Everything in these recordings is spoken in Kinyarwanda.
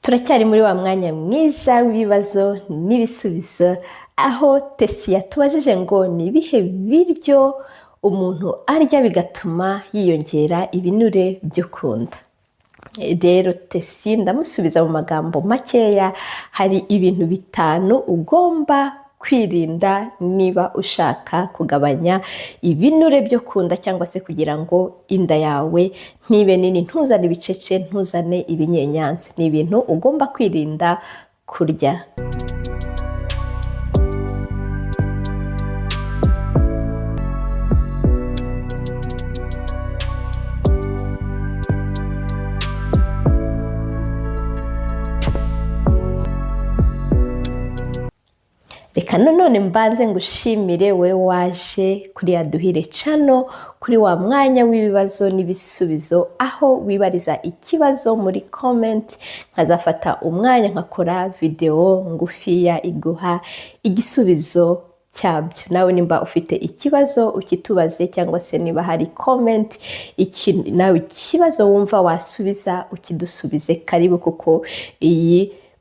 Turacyari muri wa mwanya mwiza w'ibibazo n'ibisubizo, aho Tesi yatubajije ngo ni ibihe biryo umuntu arya bigatuma yiyongera ibinure byo ku nda. Rero Tesi, ndamusubiza mu magambo makeya: hari ibintu bitanu ugomba kwirinda niba ushaka kugabanya ibinure byo ku nda, cyangwa se kugira ngo inda yawe ntibe nini, ntuzane ibicece, ntuzane ibinyenyanza. Ni ibintu ugomba kwirinda kurya. Reka nanone mbanze ngushimire we waje kuri Yaduhire Channel, kuri wa mwanya w'ibibazo n'ibisubizo, aho wibariza ikibazo muri comment, nkazafata umwanya nkakora videwo ngufiya iguha igisubizo cyabyo. Nawe nimba ufite ikibazo ukitubaze, cyangwa se niba hari comment nawe ikibazo wumva wasubiza, ukidusubize. Karibu, kuko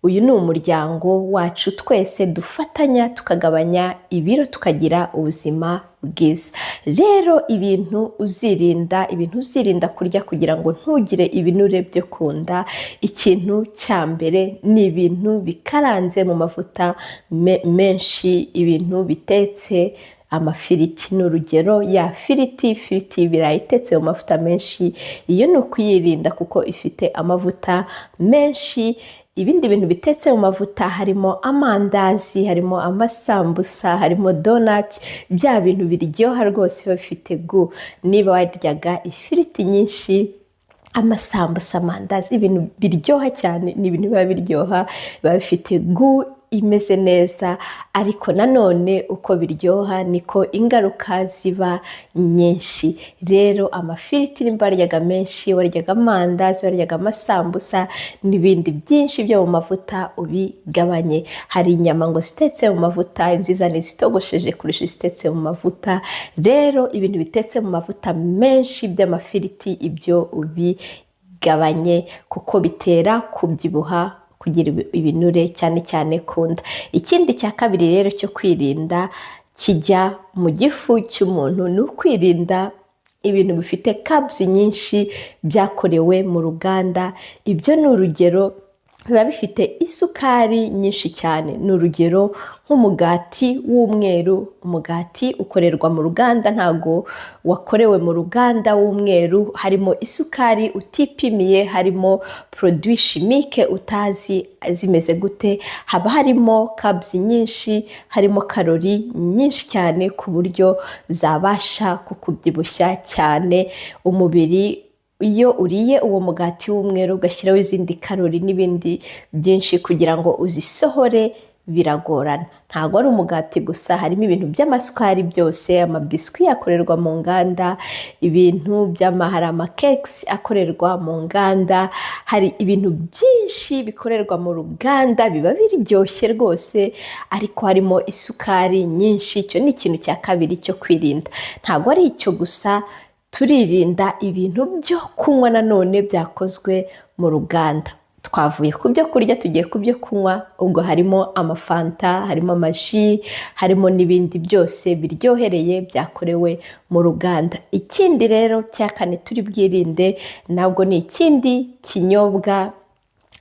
uyu ni umuryango wacu twese dufatanya tukagabanya ibiro, tukagira ubuzima bwiza. Rero ibintu uzirinda kurya kugira ngo ntugire ibinure byo ku nda, ikintu cya mbere ni ibintu bikaranze mu mavuta menshi, ibintu bitetse, amafiriti ni urugero. Ya firiti y'ibirayi itetse mu mavuta menshi, iyo ni ukuyirinda kuko ifite amavuta menshi. Ibindi bintu bitetse mu mavuta harimo amandazi, harimo amasambusa, harimo donati, bya bintu biryoha rwose, biba bifite goût. Niba waryaga ifiriti nyinshi, amasambusa, amandazi, ibintu biryoha cyane, ni ibintu biba biryoha, biba bifite goût imeze neza, ariko nanone uko biryoha niko ingaruka ziba nyinshi. Rero amafiriti nimba waryaga menshi, waryaga amandazi, waryaga amasambusa n'ibindi byinshi byo mu mavuta, ubigabanye. Hari inyama ngo zitetse mu mavuta, inziza ni izitogosheje kurusha izitetse mu mavuta. Rero ibintu bitetse mu mavuta menshi by'amafiriti, ibyo ubigabanye kuko bitera kubyibuha, kugira ibinure cyane cyane ku nda. Ikindi cya kabiri rero cyo kwirinda kijya mu gifu cy'umuntu ni ukwirinda ibintu bifite carbs nyinshi byakorewe mu ruganda. Ibyo ni urugero biba bifite isukari nyinshi cyane. Ni urugero nk'umugati w'umweru. Umugati ukorerwa mu ruganda, ntago wakorewe mu ruganda, w'umweru, harimo isukari utipimiye, harimo produit chimique utazi zimeze gute, haba harimo carbs nyinshi, harimo karori nyinshi cyane ku buryo zabasha kukubyibushya cyane umubiri. Iyo uriye uwo mugati w'umweru, ugashyiraho izindi karori n'ibindi byinshi, kugira ngo uzisohore biragorana. Ntabwo ari umugati gusa, harimo ibintu by'amasukari byose, amabiswi akorerwa mu nganda, ibintu by'ama hari amakekisi akorerwa mu nganda, hari ibintu byinshi bikorerwa mu ruganda biba biryoshye rwose, ariko harimo isukari nyinshi. Icyo ni ikintu cya kabiri cyo kwirinda. Ntabwo ari icyo gusa, turirinda ibintu byo kunywa nanone byakozwe mu ruganda. Twavuye ku byo kurya, tugiye ku byo kunywa. Ubwo harimo amafanta, harimo amaji, harimo n'ibindi byose biryohereye byakorewe mu ruganda. Ikindi rero cya kane turi bwirinde ntabwo ni ikindi kinyobwa,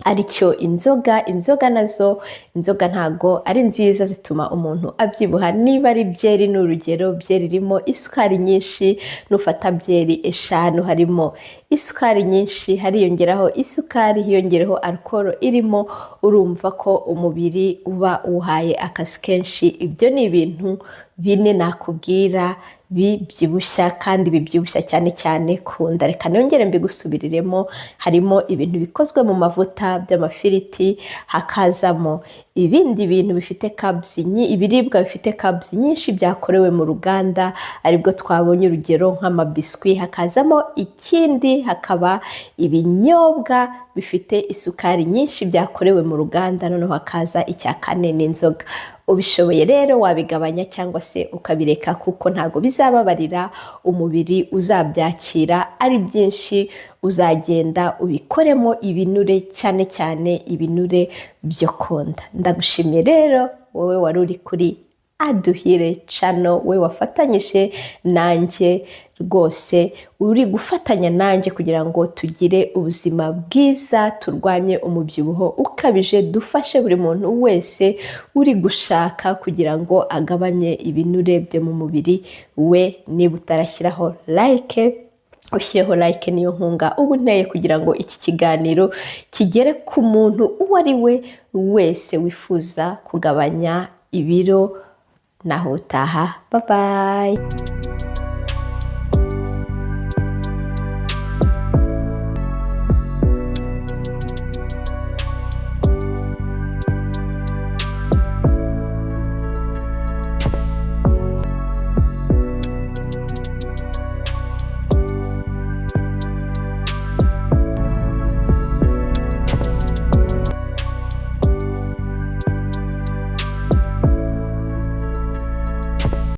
aricyo inzoga. Inzoga nazo, inzoga ntago ari nziza, zituma umuntu abyibuha. Niba ari byeri, ni urugero, byeri irimo isukari nyinshi. Nufata byeri eshanu, harimo isukari nyinshi, hariyongeraho isukari, hiyongereho alcool irimo, urumva ko umubiri uba uwuhaye akazi kenshi. Ibyo ni ibintu bine nakubwira bibyibushya, kandi bibyibushya cyane cyane ku nda. Reka nongere mbigusubiriremo: harimo ibintu bikozwe mu mavuta by'amafiriti, hakazamo ibindi bintu bifite carbs, ibiribwa bifite carbs nyinshi byakorewe mu ruganda, aribwo twabonye urugero nk'amabiswi, hakazamo ikindi, hakaba ibinyobwa bifite isukari nyinshi byakorewe mu ruganda, noneho hakaza icya kane n'inzoga. Ubishoboye rero wabigabanya cyangwa se ukabireka, kuko ntabwo bizababarira umubiri uzabyakira ari byinshi. Uzagenda ubikoremo ibinure, cyane cyane ibinure byo ku nda. Ndagushimiye rero wowe wari uri kuri Aduhire Channel, we wafatanyije nanjye rwose, uri gufatanya nanjye kugira ngo tugire ubuzima bwiza, turwanye umubyibuho ukabije, dufashe buri muntu wese uri gushaka kugira ngo agabanye ibinure byo mu mubiri we. Niba utarashyiraho like, ushyireho like, niyo nkunga uba unteye kugira ngo iki kiganiro kigere ku muntu uwo ari we wese wifuza kugabanya ibiro. Naho utaha, bye bye.